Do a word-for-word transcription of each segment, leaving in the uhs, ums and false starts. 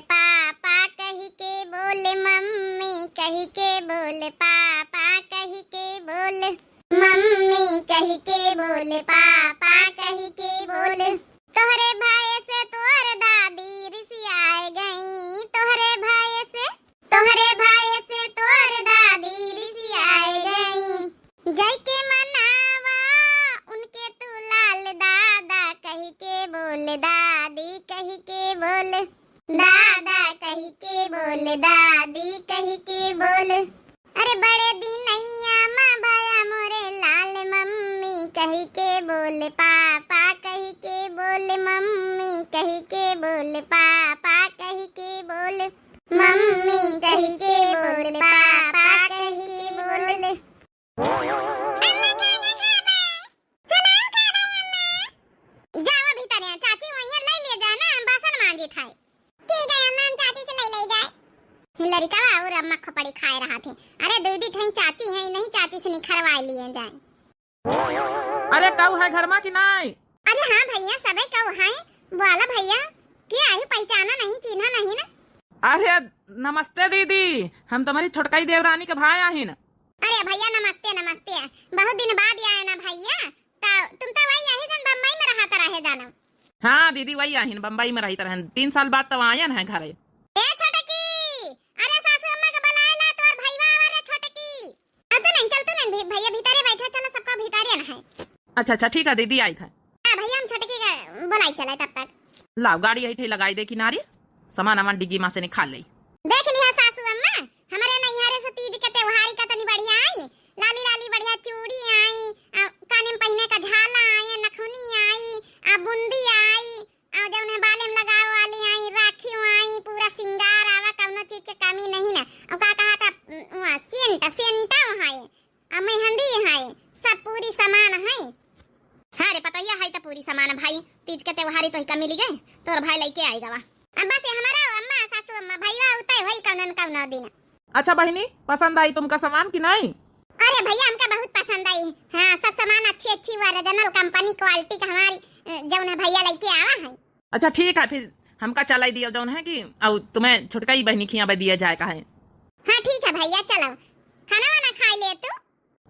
पापा कहि के बोल, मम्मी कहि के बोल, पापा कहि के बोल, मम्मी कहि के बोल, पापा कहि के बोल। तोहरे भय से तोर दादी रिसियाए गई, तोहरे भय से, तोहरे भय से तोर दादी रिसियाए गई। जय के मनावा उनके तू लाल, दादा कहि के बोल, दादी कहि के बोल, दादा कहि के बोल, दादी कहि के बोल। अरे बड़े दिनैया मा भया मोरे लाल, मम्मी कहि के बोल, पापा कहि के बोल, मम्मी कहि के बोल, पापा कहि के बोल, मम्मी कहि के बोल, पापा कहि के बोल। अम्मा, खाना खाबे? हम आउ खाबे, अम्मा। जाओ भीतरे, चाची वहीं ले ले जाना, हम बासन मांजित है। ठीक है अम्मा, हम चाची से ले ले जाए। ये लड़िका और अम्मा खपड़ी खाए रहा थे। अरे दीदी ठई चाची है, नहीं चाची से निखरवा लिए जाए। अरे काऊ है घर मा कि नाई? अरे हाँ भैया, सबे काऊ है। बोला भैया, के आही, पहचाना नहीं, चिन्हा नहीं ना? अरे नमस्ते दीदी, हम तुम्हारी छोटकाई देवरानी के भाई आहिन। अरे भैया नमस्ते, नमस्ते। बहुत दिन बाद आए ना भैया। त तुम तो वही यही जन बम्बई में रहत रहे जानो। हाँ दीदी, वही आहिन, बम्बई में रहत रहन। तीन साल बाद तो आयन है घरे। ए छोटकी, अरे सासू अम्मा के बुलाए ला, तोर भईवा आवा रे छोटकी। चल तू नहीं, चल तू नहीं, भी-, भैया भीतरे बैठा, चलो सबका भीतरे ना है। अच्छा अच्छा, ठीक है दीदी, आई था। हाँ भैया, हम छोटकी के बुलाई चले तब तक। लाओ गाड़ी यही ठे लगाई दे किनारे, सामान अमान डिग्गी मा से निकाल ले। देख लिहा सासू अम्मा, हमरे नैहरे से तीज के त्योहारी का तनी बढ़िया आई, लाली लाली बढ़िया चूड़ी आई, आ, काने में पहिने का झाला आई, नखुनी आई, आ, बुंदी आई, आ, जौन है बाले में लगावे वाली आई, राखी आई, पूरा सिंगार आवा, कौनो चीज के कमी नहीं ना। और का कहा था, उम, उम, सेंट, सेंटा है, आ, मेहंदी है, सब पूरी सामान है। हाँ रे पतोहिया, है तो पूरी सामान भाई, तीज के त्योहारी तोहिका मिली गए, तोर भाई लइके आई गवा। अब बस ये हमारा अम्मा, सासू अम्मा, भईवा उतय होई कौनो न कौनो दिन। अच्छा बहिनी, पसंद आई तुमका सामान कि नहीं? अरे भैया, हमका बहुत पसंद आई। हाँ, सब सामान अच्छी अच्छी, ओरिजिनल कंपनी क्वालिटी का हमारी, अ, जौन है भैया लइके आवा है। अच्छा ठीक है, फिर हमका चलाई दियो जौन है कि, और तुम्हें छोटका ही बहिनी खिया दिया जाए का है। हाँ ठीक है भैया, चलो खाना वाना खाई ले तू।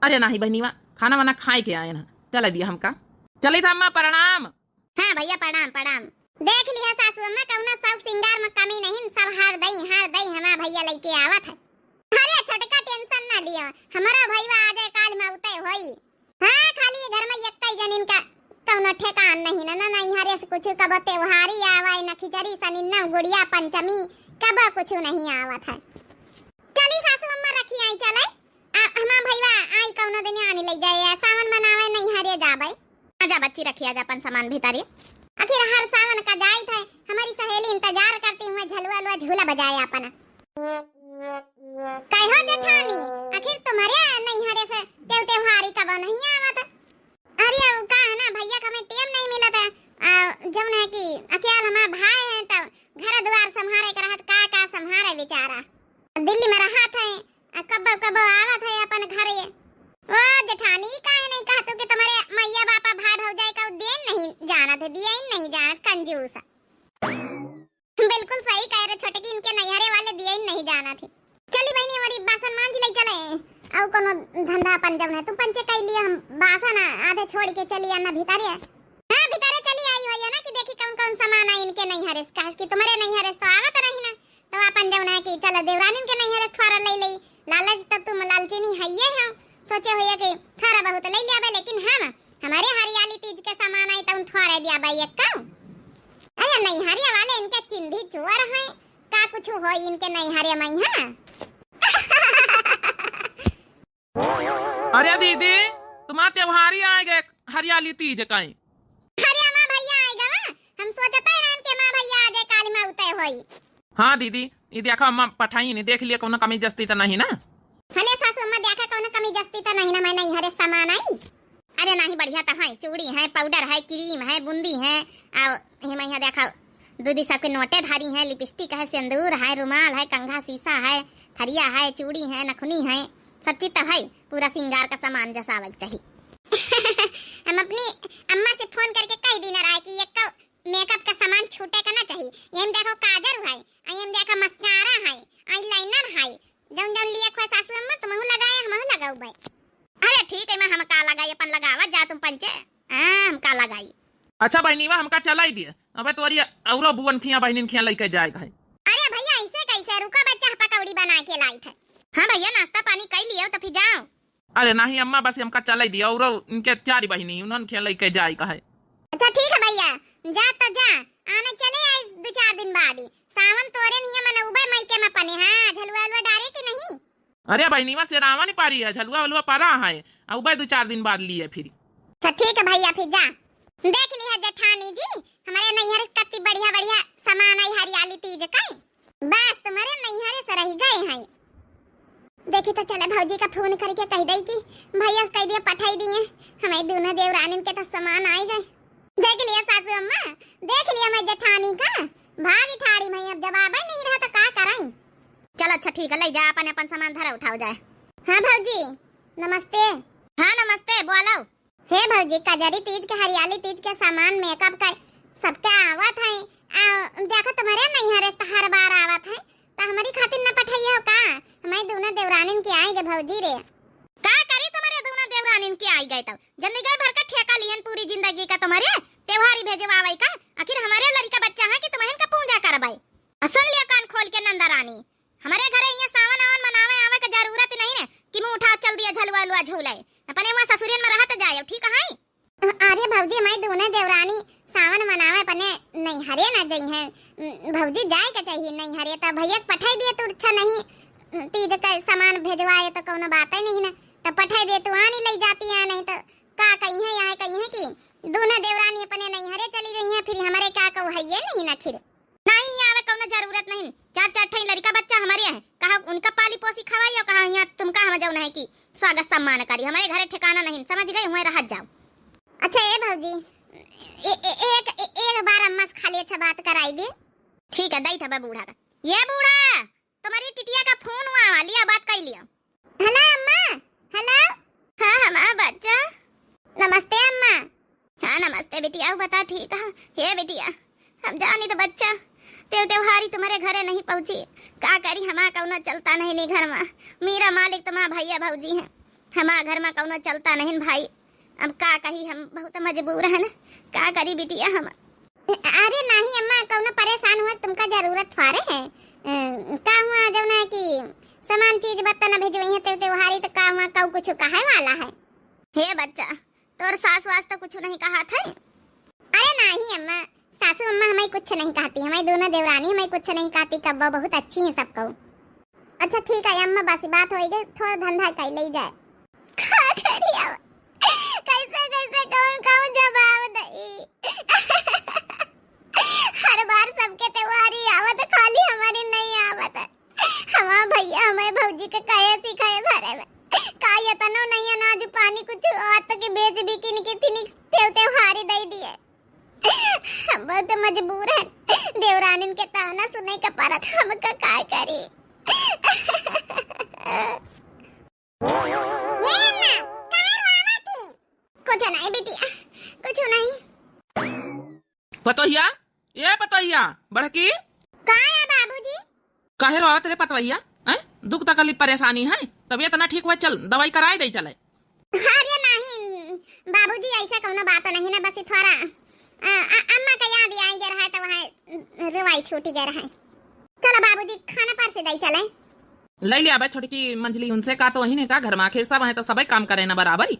अरे नाही बहिनीवा, खाना वाना खाए के आए ना, चला दिया हमका। चली था अम्मा, प्रणाम। हाँ भैया, प्रणाम, प्रणाम। देख लिहा सासू अम्मा, कौनो शौक सिंगार में कमी नहीं, सब हार दई, हार दई, हमार भैया लइके आवत है। अरे छोटका, टेंशन ना लिया, हमारा भैया आज काल में उतय होई। हाँ, खाली घर में यक्का ही जनिन का कौनो ठेकान नहीं ना, ना नैहरे से कुछ, कबो त्योहारी आवे, ना खिचड़ी सनिन्ना, गुड़िया पंचमी, कबो कुछ नहीं आवत है। चली सासू अम्मा, रखी आई, चले। आ, हमार भईवा आई कौनो दिन आनी लइ जाए, आ, सावन मनावे नैहरे जाबे। आजा बच्ची, रखी आजा अपन सामान भीतरी। आखिर हर सावन का जाइत है, हमारी सहेली इंतजार करती हुए झलुआ लुआ झूला बजाए अपन। कहो जेठानी, आखिर तुम्हारे नैहरे से तेव त्योहारी कबो नहीं आवत? अरे, वो का है ना, भैया का हमें टेम नहीं मिलत है। आ, जौन है कि अकेल हमार भाई है, तो घर दुआर संभारे के रहत, का, का संभारे बेचारा। दिल्ली में रहत है, आ, कब्बो, कब्बो आवत है अपन घरे। ओ जेठानी, काहे नहीं कहतू कि तुम्हारे मैया बापा भाई भौजाई का देन नहीं जानत है, दिया ही नहीं जानत, कंजूस। बिल्कुल सही कहे रे छोटकी, इनके नैहरे वाले दिया ही नहीं जाना थी। चली बहिनी, हमारी बासन मांज ले चले, अउ कोनो धंधा अपन जौन है तू पंचे कई लिया, हम बासन आ-, आधे छोड़ के चली आना भीतरे। हाँ, भीतरे चली आई होई है ना कि देखी कौन कौन सामान आई इनके नैहरे से, काहे कि तुम्हारे नैहरे से तो आवत रही ना, तो अपन जौन है कि चलो देवरानिन के नैहरे से थोड़ा ले ले, लालच तो तुम लालचिनी हइये हो, सोचे होइए कि थोड़ा बहुत ले लियाबे, लेकिन हम हमारे हरियाली तीज के सामान आई तो थोड़े दियाबे एक कहूँ। अरे नैहरिया वाले इनके चिंधी चोर हैं, का कुछ हो इनके नैहरे में, हाँ? अरे दीदी, तुम्हार त्योहारी आए गए हरियाली तीज का। अरे माँ भैया आए गए, हम सोचते रहन के माँ भैया आ जाए काली माँ उतय होई। हाँ दीदी, ये देखो अम्मा पठाई नहीं, देख लिया कौनो कमी जस्ती तो नहीं ना? हले सासू अम्मा देखा कौनो कमी जस्ती तो नहीं ना, मैं नैहरे सामान आई। अरे नाही, बढ़िया तो है, चूड़ी है, पाउडर है, क्रीम है, बूंदी है, और ये मैं यहाँ देखा दीदी सबके नोटे धारी है, लिपस्टिक है, सिंदूर है, रुमाल है, कंघा सीसा है, थरिया है, चूड़ी है, नखुनी है, सब चीज तो है, पूरा सिंगार का सामान जसावे के चाहिए। हम अपनी अम्मा से फोन करके कह देना रहा कि ये मेकअप का सामान छूटे का ना चाहिए। ये हम देखो काजर है, आ, हमका लगाई। अच्छा बहिनीवा, हमका चलाई दिए, अबे तोरी औरो बुअन खिया बहिनिन खिया लइके जाए है। अरे भइया, ऐसे कैसे? रुको बच्चा, पकौड़ी बना के लाई थे। हाँ भइया, नाश्ता पानी कई लियो तो फिर जाओ। अरे नहीं अम्मा, बस हमका चलाई दिए, औरो इनके चारी बहिनी उन्हन खिया लइके जाए है। अच्छा ठीक है भइया, जा तो जा, आने चले आए दो चार दिन बाद ही। सावन तोरे नियम मनउबे मइके में अपने, हाँ, झलुआ उलुआ डारे कि नहीं? अरे बहिनीवा, सेरावन पारी है, झलुआ उलुआ परा है, अउबे दो चार दिन बाद लिए फिर। अच्छा ठीक है भइया, फिर जा। देख लिहा जेठानी जी, हमरे नैहर कत्ती बढ़िया बढ़िया सामान आई हरियाली तीज का। बस तुम्हरे नैहरे से रहि गए हैं। देखी तो चले भौजी का फोन करके कहि दई कि भइया से कहि दिया पठाई दिए, हमें दूनो देवरानिन के तो सामान आई गए। देख लिया सासू अम्मा, देख लिया मैं जेठानी का, भागी ठाड़ी मैं, अब जवाब ही नहीं रहा तो का करई। चलो अच्छा ठीक है, लइ जा अपन अपन सामान धरा उठाओ जाए। हाँ भौजी, नमस्ते। हाँ नमस्ते, बोलो। हे भौजी, कजरी तीज के, हरियाली तीज के सामान, मेकअप का सबके आवत है। आ, देखो तुम्हरे नैहरे से हर बार आवत है, तो हमरी खातिर न पठइहो का? हमारी दूनो देवरानिन के आई गए भौजी रे। का करी तुम्हरे दूनो देवरानिन के आई गए तब? जिंदगी भर का ठेका लिहन पूरी जिंदगी का तुम्हरे त्योहारी भेजवावे का? आखिर हमारे लड़का बच्चा है कि तुम्हन का पूजा करबे? आ सुन लिया कान खोल के नंदा रानी, हमरे घरे इहाँ सावन आवन मनावे आवे के जरूरत नहीं ने कि मुँह उठा चल दिया झलुआ उलुआ झूले। अपने वहाँ ससुरियन में रहत जाए, ठीक है? अरे भौजी, मैं दूने देवरानी सावन मनावे अपने नैहरे न जइहें। भौजी, जाए के चाहिए नैहरे, त भैया के पठाई दिए तो अच्छा नहीं, तीज के सामान भेजवाए तो कौनो बात ही नहीं ना, त पठाई दिए तो आनी लई जाती है, नहीं तो का कहिए, यहाँ कहिए कि दूने देवरानी अपने नैहरे चली गई हैं, फिर हमरे का कहू है ये नहीं ना खिर। नहीं आवे कौनो जरूरत नहीं, चार चार ठई लड़का बच्चा हमारे हैं, कहा उनका पाली पोसी खवाई और कहा यहाँ तुमका हम जौन है कि स्वागत सम्मान करी, हमारे घरे ठिकाना नहीं, समझ गई, हुए रहत जाओ। अच्छा ए भौजी, ए, ए, एक, ए, एक बार अम्मा से खाली अच्छा बात कराई दे। ठीक है, दई था बूढ़ा का। ये बूढ़ा, तुम्हारी टिटिया का फोन हुआ, लिया बात कर लिया। हेलो अम्मा, हेलो। हाँ हमार बच्चा। नमस्ते अम्मा। हाँ नमस्ते बिटिया, बता ठीक है? हे बिटिया, हम जानी तो बच्चा, तेव त्योहारी तुम्हारे घरे नहीं पहुँची, का करी, हमार कौनो चलता नहीं नी घर में, मेरा मालिक तुम्हार भैया भौजी हैं, हमार घर में कौनो चलता नहीं भाई। अब का कही, हम बहुत मजबूर हैं ना, का करी बिटिया हम। अरे नहीं अम्मा, कौनो परेशान हुआ, तुमका जरूरत थोड़े है। अ, का हुआ जौन है कि सामान चीज बर्तन न भेजवई है ते त्योहारी तो का हुआ, कऊ कुछ कहे वाला है? हे बच्चा, तोर सास वास तो कुछ नहीं कहा थे? अरे नहीं अम्मा, सासू अम्मा हमें कुछ नहीं कहती, हमें दोनों देवरानी हमें कुछ नहीं कहती, कब्बो बहुत अच्छी हैं सबको। अच्छा ठीक है अम्मा, बस बात होई गई, थोड़ा धंधा कर ले जाए। का करी अब? कैसे कैसे कौन कौन जवाब दई? हर बार सबके त्योहारी आवत, खाली हमारी नहीं आवत। हमार भैया हमारे भौजी के कहे सिखाए भरे में का यतनो नहीं अनाज पानी कुछ आवत कि बेच बिकिन के थिनिक तेव त्योहारी दे दिए। हम बहुत मजबूर हैं, देवरानिन के ताना सुने के परत, हम का काय करी? ये अम्मा, काहे रोवत ही? कुछ नहीं बिटिया, कुछ नहीं। पतोहिया, ए पतोहिया, बड़की। का है बाबूजी? काहे रोवत रे पतोहिया? हैं? दुख तकलीफ परेशानी है? तबीयत ना ठीक हुआ, चल दवाई कराए दे चले। अरे नहीं बाबूजी, ऐसा कौनो बात नहीं ना, बस थोड़ा, अ, अ, अम्मा का याद आई गया रहा तो वहाँ रोवाई छूट गया रहा। चलो बाबूजी, खाना परसे दई चले। ले ले आबे छोटकी मंझली, उनसे का तो वही ने का घर में आखिर सब है तो सबे काम करे ना बराबर।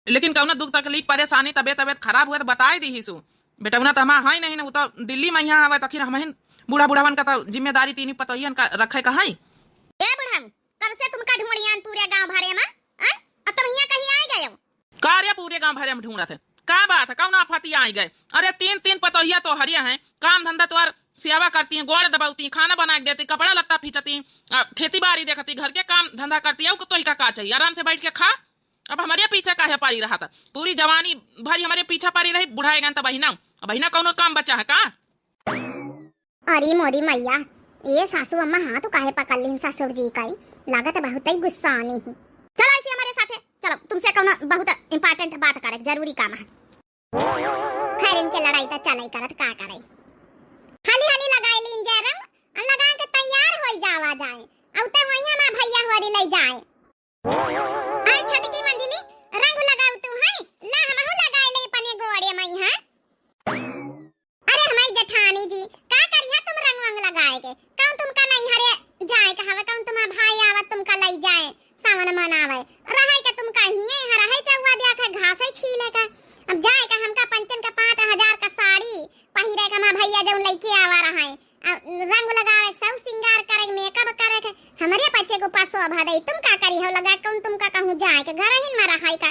लेकिन कौनो दुख तकलीफ परेशानी तबीयत तबीयत खराब हुए तो बताए दी ही सु। बेटौना तो हमार है नहीं ना, वो तो दिल्ली में यहाँ आवे तो आखिर हम बूढ़ा बुढ़ावन का तो जिम्मेदारी तीनी पतोहियन का रखे का है। ए बुढ़ऊ, कब से तुमका ढूंढियान पूरे गांव भरे में, हैं? अब तुम हियां कहीं आए गए हो? का रे पूरे गांव भरे में ढूंढत है? का बात है? कौन आफती आई गए? अरे तीन तीन पतोहिया तो हरिया हैं, काम धंधा तो और सेवा करती हैं, गोड़ दबावती, खाना बना के देती, कपड़ा लत्ता फींचती, आ, खेती बाड़ी देखती, घर के काम धंधा करती, और तो ही का, का चाहिए? आराम से बैठ के खा। अब हमारे पीछे काहे पड़ी रहा था? पूरी जवानी भरी हमारे पीछे पड़ी रही, बुढ़ाए गए तो बहिना, अब बहिना कौनो काम बचा है का? अरे मोरी मैया, ये सासू अम्मा हाथ काहे पकड़ लीन ससुर जी का? लागत बहुत ही गुस्सा आनी है। चलो ऐसे हमारे साथे, चलो तुमसे कौनो बहुत important बात करे, जरूरी काम है। खैर इनके लड़ाई तो चले करत का करे। हाली हाली लगाए लीन जे रंग, और लगा के तैयार हो जावा जाए। औते वहीं हमार भैया होरी ले जाए। आई छोटकी मंझली, रंग लगाऊ तू है? ला हमहू लगाए ले अपने जउन लइके आवा रहा है, आ, रंग लगावे, सब सिंगार करे, मेकअप करे के, हमरे बच्चे को पास शोभा दे। तुम का करी हो लगा, कउन तुमका कहूँ जाए के, घर ही में रहा है का?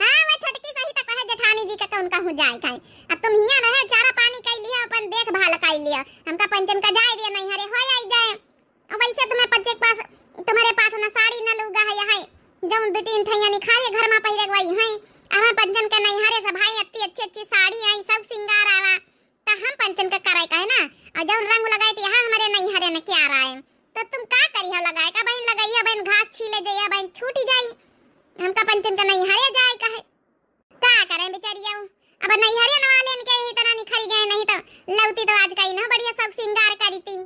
हाँ, वह छोटकी सही तो कहे जेठानी जी के, कउन कहूँ जाए का? अब तुम हियाँ रहे, चारा पानी कइ लिया, अपन देखभाल कइ लिया, हमका पंचन का जाए दिया नैहरे, हो आई जाए। अब वैसे तुम्हें बच्चे के पास, तुम्हारे पास ना साड़ी ना लूगा है, यहाँ जउन दो तीन ठैया निखारे घर में पहिरे वही है। अब पंचन के नैहरे से भाई अत्ती अच्छी अच्छी साड़ी आई, सब सिंगार आवा, त हम पंचन के करे कहे ना। और जउन रंग लगाए थे यहाँ हमरे नैहरे न क्या राय, तो तुम का करी हो लगाए का बहन, लगाई है बहन, घास छीले जाइए बहन, छूट जाई, हमका पंचन के नैहरे जाए कहे। का करें बेचारिया, अब नैहरे न वाले इनके ही तरह निखरी गए, नहीं तो लौती तो आज का इन्हों बढ़िया सब सिंगार करी थी।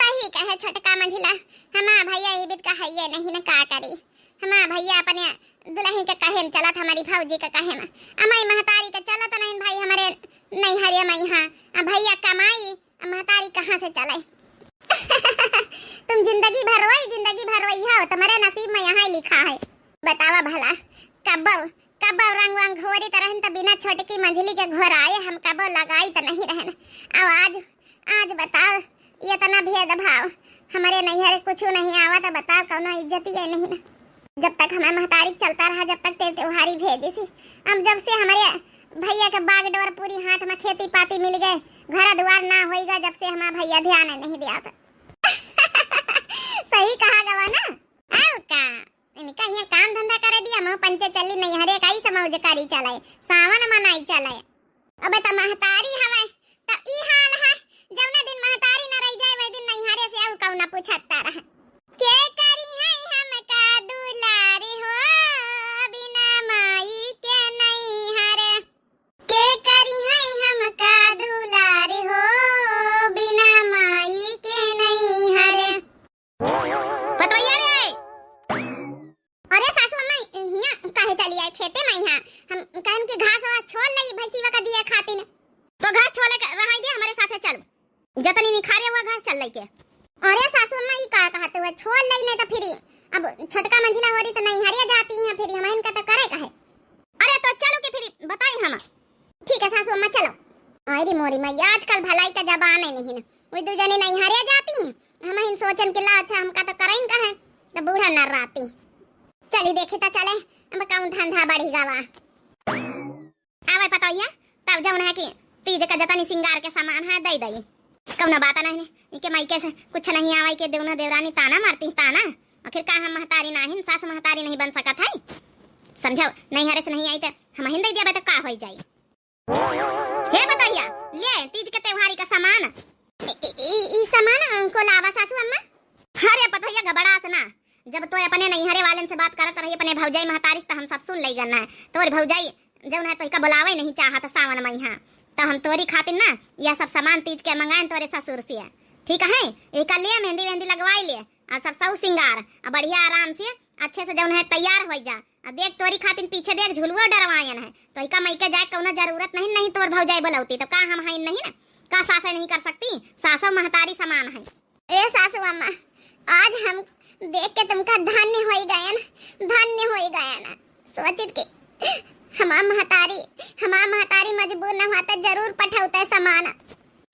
सही कहे छोटका मंझिला, हमार भैया ही बिद का है ये नहीं न का करी। हमार भैया अपने दुल्हन के कहे में चलत, हमारी भौजी के कहे में। अमाई महतारी के चलत नहीं भाई, हमारे नैहरे में यहाँ। अब भैया कमाई, अब महतारी कहाँ से चले? तुम जिंदगी भर रोई, जिंदगी भर रोई हो, तुम्हारे नसीब में यहाँ लिखा है। बतावा भला, कब्बो, कब्बो रंग वंग घोरी त रहन त बिना छोटकी मंझिली के घोराए हम कब्बो लगाई त नहीं रहन। अब आज, आज बताओ, ये इतना भेदभाव, हमारे नैहर कुछ नहीं आवा त बताओ, कौनो इज्जत ये नहीं ना। जब तक हमारे महतारी के चलता रहा, जब तक ते त्योहारी भेजी सी, अब जब से हमारे भैया के बागडोर पूरी हाथ में खेती पाती मिल गए, घर दुआर ना होइगा, जब से हमारा भैया ध्यान नहीं दिया था। सही कहा गवा ना। आओ का, इनका हियाँ काम धंधा करे दिया, हम पंचे चली नैहरे का ही समौज करी चले, सावन मनाई चले। अबे त महतारी हवे, त ई हाल है, जौने दिन महतारी न रह जाए, वही दिन नैहरे से आऊ कौना पूछता रह। के करी है हमका दुलार हो, बिना माई के नैहर। के करी है हमका दुलार हो, बिना माई के नैहर। पतोहिया रे! अरे सासू अम्मा, हियाँ काहे चली आए खेते में? यहाँ हम कहन कि घास वास छोल लई भैंसीवा का दिए खातिन। तो घास छोले के रहाई दे, हमरे साथे चल। जतनी निखारे हुआ घास चल लई के। अरे सासू अम्मा, ई का कहत हुआ? छोल लई नहीं तो फिर अब छोटका मंझिला हो रही तो नैहरिया जाती हैं, फिर हम इनका तो करे कहे। अरे तो चलो के फिर बताई हम। ठीक है सासू अम्मा, चलो। आई रे मोरी मैया, आजकल भलाई का जमाना नहीं है। वही दू जने नैहरे जाती, हम हिन सोचन कि ला अच्छा हमका तो करइन का है, तो बूढ़ा न रहती। चली देखी तो चले, अब कौन धंधा बढ़ी गवा। आवे पतोहिया, तब जौन है कि तीज का जतनी सिंगार के सामान है, दई दई। कौनो बात नहीं, इके मायके से कुछ नहीं आवे, के देवना देवरानी ताना मारती, ताना। आखिर का हम महतारी नाहिन, सास महतारी नहीं बन सकत है? समझो, नैहरे से नहीं आई तो हम हिन दे दिया, तो का होई जाई? हे पतोहिया, ले तीज के त्योहारी का सामान। ई, ई, ई, ई सामान को लावा सासू अम्मा? अरे पतोहिया, घबड़ास ना, जब तो अपने नैहरे वालन से बात करत रही, अपने भौजाई महतारी से, तो हम सब सुन लई गन ना। तोर भौजाई जौन है तोहिका बुलावे नहीं चाहत सावन में यहाँ, तो हम तोरी खातिर ना यह सब सामान तीज के मंगाएन तोरे ससुर से, ठीक है? एका ले, मेहंदी वेहंदी लगवाई ले, आ सब सौ सिंगार, आ बढ़िया आराम से अच्छे से जौन है तैयार हो जा। आ देख तोरी खातिर पीछे देख झुलुआ डरवायन है, तोहिका मायके जाए कौनो जरूरत नहीं, नहीं तोर भौजाई बुलौती तो का हम हैं नहीं ना, का सासे नहीं कर सकती? सासो महतारी समान है। ए सासू अम्मा, आज हम देख के तुमका धन्य होई गयन, धन्य होई गयन। सोचित के हमार महतारी, हमार महतारी मजबूर न हुआ तो जरूर पठौते सामान।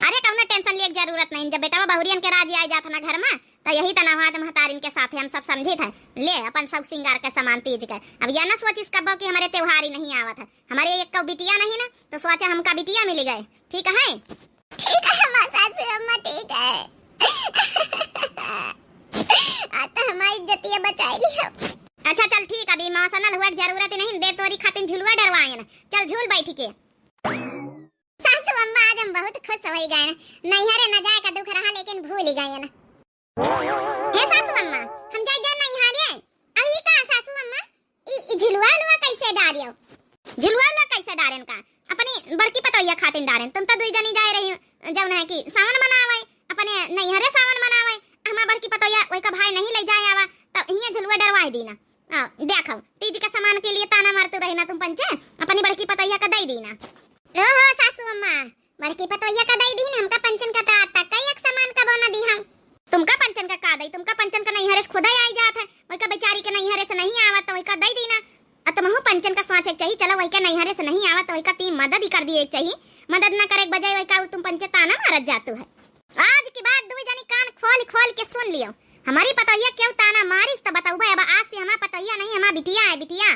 अरे कौनो tension लिए के जरूरत नहीं, जब बेटवा बहुरियन के राजी आ जात ना घर में, तो यही तना हुआ तो महतारिन के साथ हम सब समझित है। ले अपन सब सिंगार के सामान तीज के। अब यह ना सोचिस कब्बो कि हमारे त्योहार ही नहीं आवत है, हमारे एक को बिटिया नहीं ना, तो सोचा हमका बिटिया मिल गए, ठीक है? ठीक है हमार सासू अम्मा, ठीक है। आ तो हमारी इज्जतिया बचाई लियो। अच्छा चल ठीक, अभी emotional हुआ के जरूरत नहीं, दे तोरी खातिर झुलुआ डरवायन। चल झूल बैठ के। सासू अम्मा आज हम बहुत खुश हो गए, नैहरे न जाए का दुख रहा लेकिन भूल ही गए। हे सासू अम्मा, हम जाए जाए नैहरे। अब ई का सासू अम्मा, ई, ई झुलुआ उलुआ कैसे डारियो? झुलुआ उलुआ कैसे डारेन का? अपनी बड़की पतोहिया खातिन डारेन। तुम तो दुई जनी जाए रही, जौन है कि सावन मनावे, अपने नैहरे सावन मनावे। हमार बड़की पतोहिया वही का भाई नहीं ले जाए आवा, तो इहे झुलुआ डरवाए दीना। आ, देखो, तीज के सामान के लिए ताना मारतू रही ना तुम पंचे, अपनी बड़की पतोहिया का दई दीना। ओहो सासू अम्मा, बड़की पतोहिया का दई दीन, हमका पंचन का तो आज तक कई एक सामान का बोना दी हम। तुमका पंचन का का दई, तुमका पंचन का नैहरे से खुदा आई जात है, वही का बेचारी के नैहरे से नहीं आवत तो वही का दई दीना। आ तुमहू पंचन का सोचे के चाहिए, चलो वही के नैहरे से नहीं आवत, वही का ती मदद ही कर दिए चाहिए। मदद ना करे के बजाय वही का तुम पंचे ताना मारत जातू है। आज के बाद दुई जनी कान खोल खोल के सुन लियो, हमारी पतोहिया केहू ताना मारिस तो बतउबे। अब आज से हमार पतोहिया नहीं, हमार बिटिया है, बिटिया।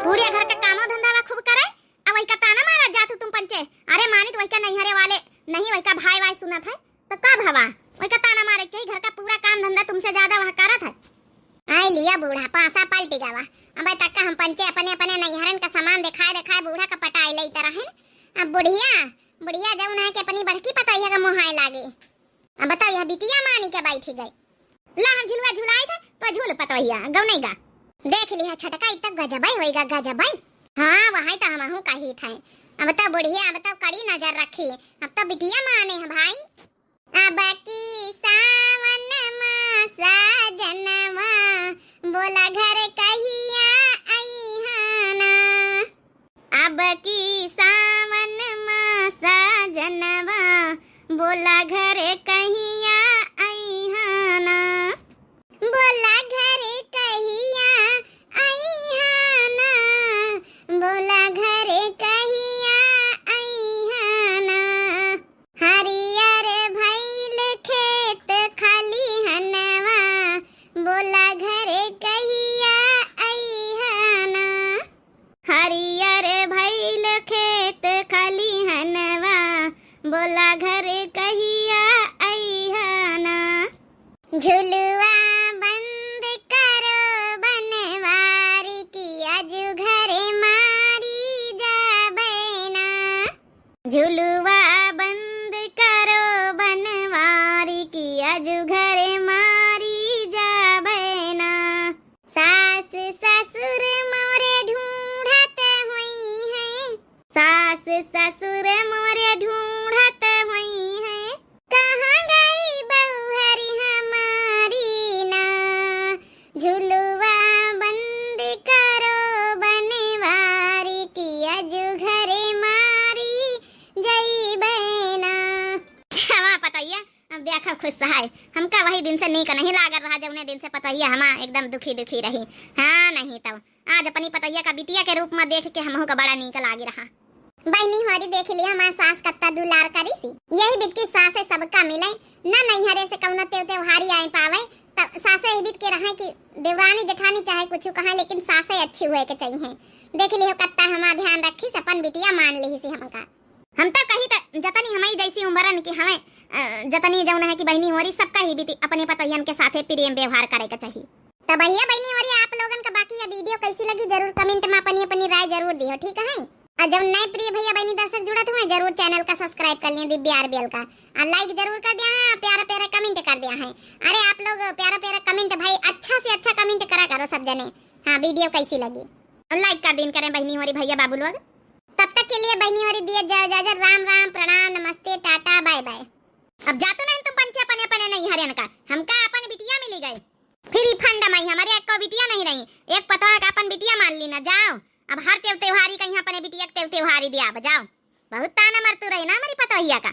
पूरे घर का कामो धंधा वा खूब करे, अब वही का ताना मारत जातू तुम पंचे। अरे मानित वही का नैहरे वाले नहीं, वही का भाई वाई सुनत है तो का भवा, वही का ताना मारे के चाहिए। घर का पूरा काम धंधा तुमसे ज्यादा वह करत है। आई लिया बूढ़ा, पासा पलटी गवा। अब तक का हम पंचे अपने अपने नैहरन का सामान दिखाए दिखाए बूढ़ा का पटाई लेत रहन। अब बुढ़िया, बुढ़िया जौन है कि अपनी बड़की पतोहिया का मोहाए लागे। अब बताओ, यह बिटिया मानी के बैठी गई। ला हम झुलुआ झुलाई थे तो झूल पतोहिया, गौ नहीं गा। देख लिहा छोटका, इ तो गजबई होइगा, गजबई। हाँ, वही तो हमहू कही थे। अब तो बुढ़िया, अब तो कड़ी नजर रखी, अब तो बिटिया माने है भाई। अब की सावन मा साजनवा, बोला घर कहिया अइहाना। अब की सावन मा साजनवा, बोला घर कहिया अइहाना। बोला घर कहिया अइहाना, बोला घर कहिया अइहाना। हरियर भइल खेत खलिहनवा, बोला घर कहिया अइहाना। हरियर भइल खेत खलिहनवा, बोला घर कहिया अइहाना। झुलुआ बंद करो बनवारी की, आजु घरे मारी जाबे ना। झुलुआ बंद करो बनवारी की, आजु घरे मारी जाबे ना। सास ससुर मोरे ढूंढत होइहैं। सास ससुर मोरे ढूंढत होइहैं। कहाँ गई बउहरी हमारी ना। झुलुआ बंद करो बनवारी की, आजु घरे मारी जइबे ना। हमार पतोहिया अब देखा खुश है। हमका वही दिन से नीक नहीं लागल रहा, जौने दिन से पतोहिया हमार एकदम दुखी दुखी रही। हाँ, नहीं तब आज अपनी पतोहिया का बिटिया के रूप में देख के हमहू का बड़ा नीक लागे रहा। बहिनी होरी देख लिया, हमार सास कत्ता दुलार करी सी। यही बित की सासे सबका मिले, ना नैहरे से कौनो तेव तेवहारी आए पावे, तब सासे यही बित के रहे कि देवरानी जेठानी चाहे कुछ कहे, लेकिन सासे अच्छी हुए के चाहिए। देख लियो कत्ता हमार ध्यान रखी, अपन बिटिया मान ली सी हमका। हम तो कही त जतनी हमई जैसी उम्रन की हमें, अ, जतनी जौन है कि बहिनी होरी सबका ही बित अपने पतोहियन के साथे प्रेम व्यवहार करे के चाहिए। तो भैया बहिनी होरी आप लोगन का बाकी ये video कैसी लगी जरूर comment में अपनी अपनी राय जरूर दियो, ठीक है? और जब नए प्रिय भैया बहिनी दर्शक जुड़त हुए जरूर channel का subscribe कर लिए दिव्या आरबीएल का, और like जरूर कर दिया है, प्यारा प्यारा comment कर दिया है। अरे आप लोग प्यारा प्यारा comment भाई अच्छा से अच्छा comment करा करो सब जने। हाँ, video कैसी लगी और like कर दीन करें बहिनी होरी भैया बाबू लोग। तब तक के लिए बहिनी होरी दिए जय जय जय, राम राम, प्रणाम, नमस्ते, टाटा, bye bye। अब जातू नहीं तुम पंचे अपने अपने नैहरन का, हमका अपन बिटिया मिली गई। फिर ई फंड माई हमारे एक को बिटिया नहीं रही, एक पतोह का अपन बिटिया मान ली ना, जाओ। अब हर तेव तेवहारी का यहाँ अपने बिटिया के तेव तेवहारी दिया, अब जाओ। बहुत ताना मरतू रही ना हमारी पतोहिया का।